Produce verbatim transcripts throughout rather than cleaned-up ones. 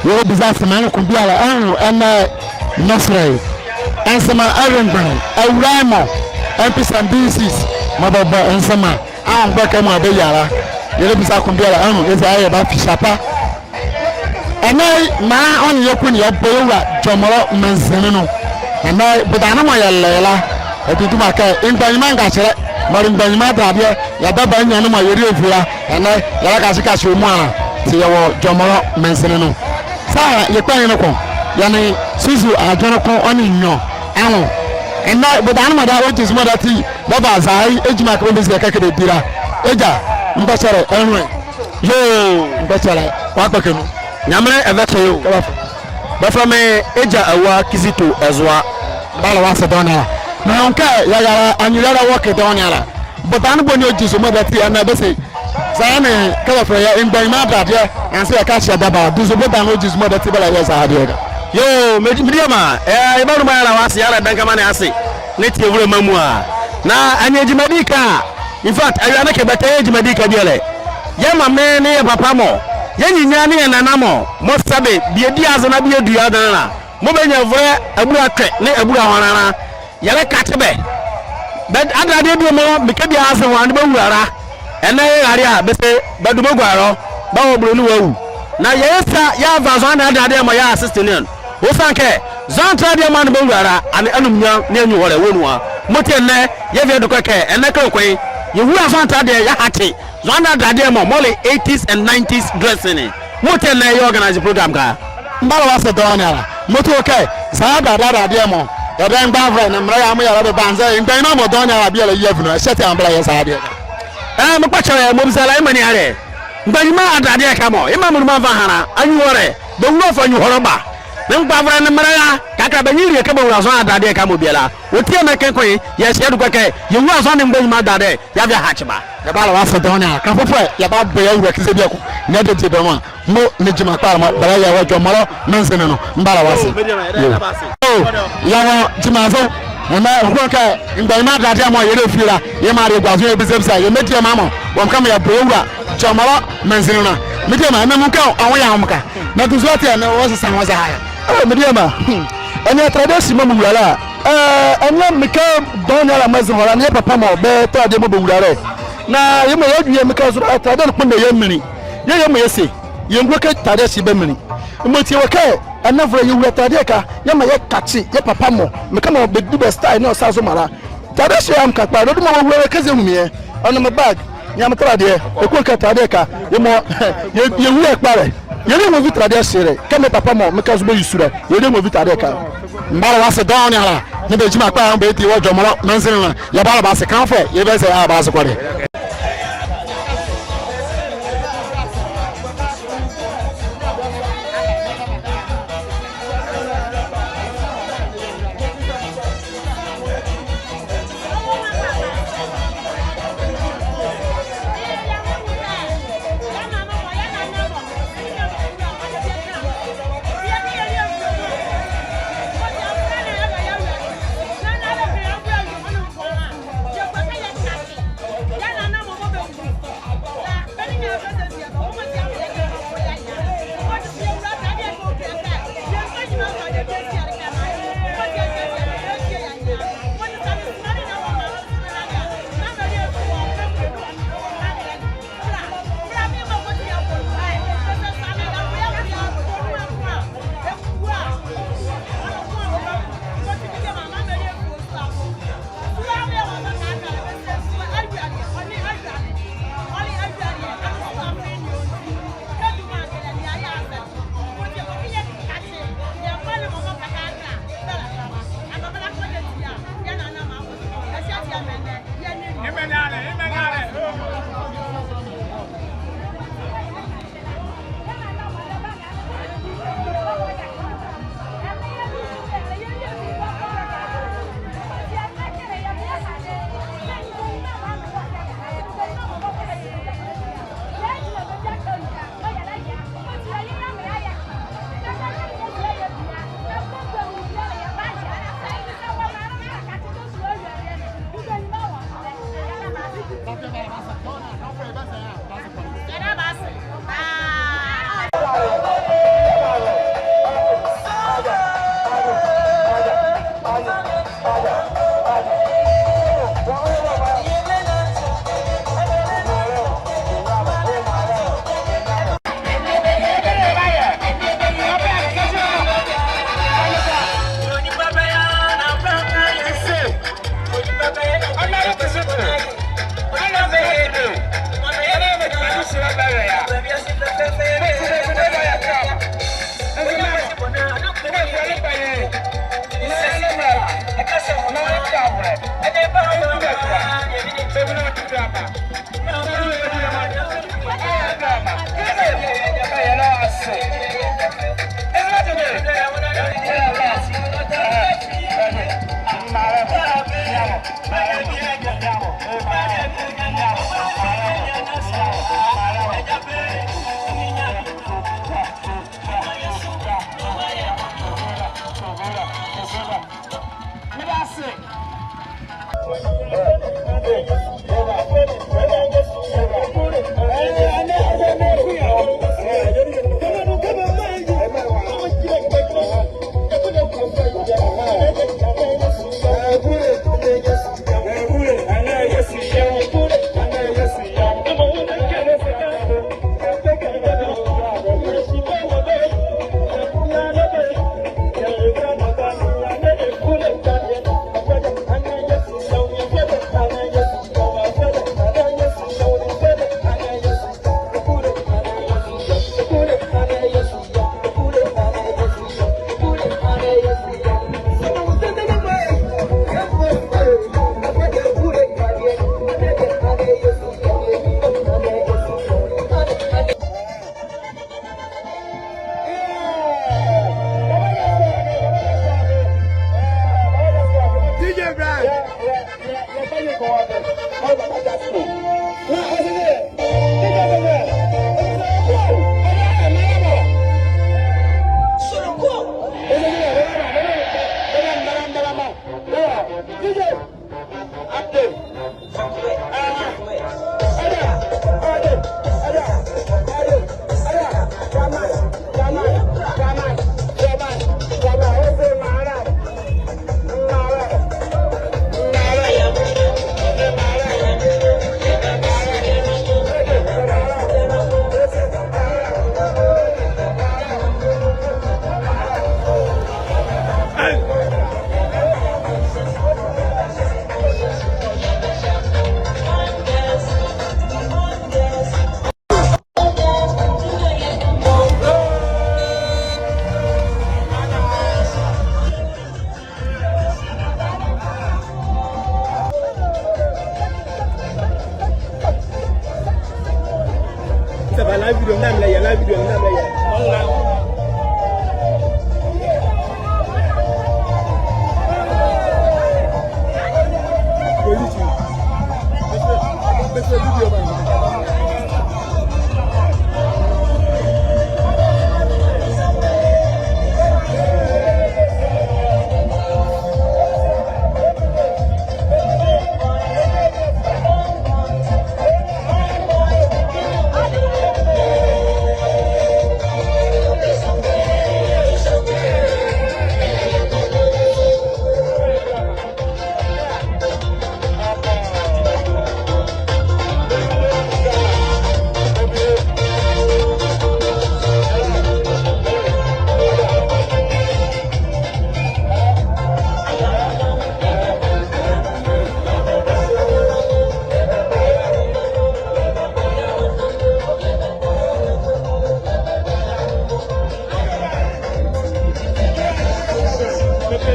Yɛlɛbiza nzema ne ko biala anwo ɛnɛ nɔsolɛ. Nzema arelemgbunli, awulae mɔ, MPs and DCs mɔɔ bɛbɔ nzema anwo mgbɔkɛ mɔɔ bɛyia la. Yɛlɛbiza ko biala anwo eza yɛbafi hyɛpɛ. Ɛnɛ mara ɔ nee yɛ ko ne yɛbɔ yɛ wula Jɔmɔlɔ maanzinli ne nɔ. Ɛnɛ bodanli mɔɔ yɛlɛ ye la, ɛduduma kɛ mgbanyima ngakyelɛ, mɔɔ le mgbanyima adɛnladeɛ, yɛdabɛ anyia ne mɔɔ yɛlɛvi la, ɛnɛ yɛlɛkakyekakye ɔ muala, ti yɛwɔ Jɔmɔlɔ maanzinli ne nɔ. Saa yɛ kpanyinli ko, yɛ nee Suzu Adwenle ko ɔ nee nwiɔ anwo. Ɛnɛ bodanli mɔɔ daa ɔgyi zolɛ mɔɔ daa ti bɛva zɔhane gyima kɛ bɛmbɛzi yɛ kɛ bɛdi la. Egya, mgbɛkyɛlɛ ɛnrɔlɛ. Yoo, mgbɛkyɛlɛ, wɔakpɔkɛ nu. Nyamenle ɛvɛkyɛ ye o. Kɛ bɛfɛlɛ. Bɛfɛlɛ me Egya Awua Kizito Ɛzoa. Mebɛla wɔ ase dɔɔnwo ala. Menwo kɛ yɛrale anyelɛ la wɔ ɛkɛ dɔɔnwo ala. Bodanli boni ɔgyi zolɛ mɔɔ daa ti ɛnɛ bɛse, zɔhane kɛ bɛfɛlɛ yɛ mgbanyima adɛnladeɛ, anzɛɛ yɛkakye yɛdabɛ, duzu bodanli ɔgyi zolɛ mɔɔ daa ti bɛlɛyɛ zɔhane ɛkɛ. Yoo, me, mediema, eh, yɛbaluma yɛla wɔ ase, yɛla Dankama ne ase, nee tievule mɔ amuala. Na ɛnee gyima a di ka a, in fact, awie ne kɛ bɛtɛyɛ gyima a di ka biala. Yɛ mame nee yɛ papa mɔ, yɛ nyinya nee yɛ nana mɔ, mɔɔ sɛbe bie di aze na bie du adenle la, mɔɔ bɛnyia ɛvolɛ abula atwɛ nee abula ahɔnle la, yɛlɛkakye bɛ. Bɛ adɛnladeɛ bie mɔ, mekɛ bie aze anwo ne bɛwula la. Ɛnɛ yɛrale a, bɛse bɛdo bɛgua ɛlɔ, bɛwɔ bolo ne wɔawu. Na yɛyɛ sa yɛava zɔhane adɛnladeɛ mɔ yɛassist ne a. Ɔsiane kɛ zɔhane atɛdeɛ mɔ a ne bɛwula la, ɛnee anumnyam nee anyuhɔlɛ wɔ nu a. Mɔti ɛnɛ yɛvi yɛdo ɛkɛ kɛ ɛnɛ kɛ ɔkɔ ye, yɛwula zɔhane atɛdeɛ yɛahakye zɔhane adɛnladeɛ mɔ, mɔɔ le eighties and nineties dressing ne. Mɔti ɛnɛ yɛ organize program ka. Mebɛla wɔ ase dɔɔnwo ala. Mɔti ɔkɛ zɔhane adɛnladeɛ mɔ, yɛdayɛ mgbavolɛ nee mbɛlɛra mɔɔ yɛlɛba anzɛɛ mgbanyima mɔ dɔɔnwo ala biala yɛ avu nu, ɛhye ati a mebɛlɛyɛ zɔhane adɛnladeɛ. Ɛɛ, mepa kyɛw ɛ, mɔɔ biza la, yemɔ ne a le mgbanyima adɛnladeɛ ɛkɛ mɔ, yemɔ a menluma ɛva ɛha la, anyuhɔlɛ, bɛwula ɔ fã anyuhɔlɛ ba. Nee mgbavolɛ nee mbɛlɛra, kɛkala bɛnyia ɛlie kɛ bɛwula zɔhane adɛnladeɛ ɛkɛ mɔ biala. Ɔti ɛnɛ kenle ko ye, yɛhyɛ yɛdo ɛkɛ kɛ yɛwula zɔhane mgbanyima adɛnladeɛ, yɛavi yɛahakye bɛ. Yɛbɛla wɔ ase dɔɔnwo ala, ka fɔfɔɛ, yɛbabɔ yɛ Awulae Kizito bieko, nee ɛdɛdie bɛ nwo a. Mɔɔ nee gyima kpalɛ mɔɔ bɛlɛyɛ wɔ Jɔmɔlɔ maanzinli ne nɔ, mebɛla wɔ ase. Yoo. Yɛwɔ gyima zo, ɛnɛ, ɔkɔ kɛ mgbanyima adɛnladeɛ mɔɔ yɛlɛfie la, yɛmaa yɛgua zo yɛbizabizaa yɛ mediema mɔ, wɔ meka mɔɔ yɛbɔ yɛ Awulae Jɔmɔlɔ maanzinli ne nɔ. Mediema, ɛnɛ mɔɔ meka ɔ nwo yɛ a mɔɔ meka. Na duzu ati ɛnɛ wɔsesa wɔ zɔhane. Ɛɛ, mediema. Hmm. Ɛnee atɛlade ɛhye mɔɔ mewula la. Ɛɛ, ɛnee meka dɔɔnwo ala mɔɔ ɛze hɔ la, nee yɛ papa mɔ, bɛ atɛlade mɔɔ bɛwula la. Na yemɔ yɛdwu yɛ meka zo la, atɛlade ne kpondɛ yɛ minli. Yɛ yemɔ yɛse, yɛngulo kɛ atɛlade ɛhye ba minli. Mɔti ɛwɔ kɛ, ɛnɛ ɛvolɛ yɛwula atɛlade ɛkɛ, yɛmaa yɛkakye yɛ papa mɔ, meka mɔɔ bɛdi bɛ style nee ɔ sa zoma la. Atɛlade ɛhye a meka kpalɛ, dɔdɔma wɔwula la kɛzi ɛnwu me ɛ. Ɔ nee me bag, nee me tɛlade, ɛkɛ kɛ atɛlade ɛkɛ, yemɔ, yɛ, yɛwula ɛ kpalɛ. Yɛlɛngulo vi atɛlade ɛhye le, kɛ me papa mɔ, meka zo bɛ yusu la, yɛlɛngulo vi atɛlade ɛkɛ. Mebɛla wɔ ase dɔɔnwo ala, nee bɛ gyima kpalɛ mɔɔ bɛdi wɔ Jɔmɔlɔ maanzinli ne nɔ, yɛbɛla bɛ ase, kanfɔɛ, yɛbɛze a bɛ ase kɔle.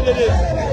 Dede.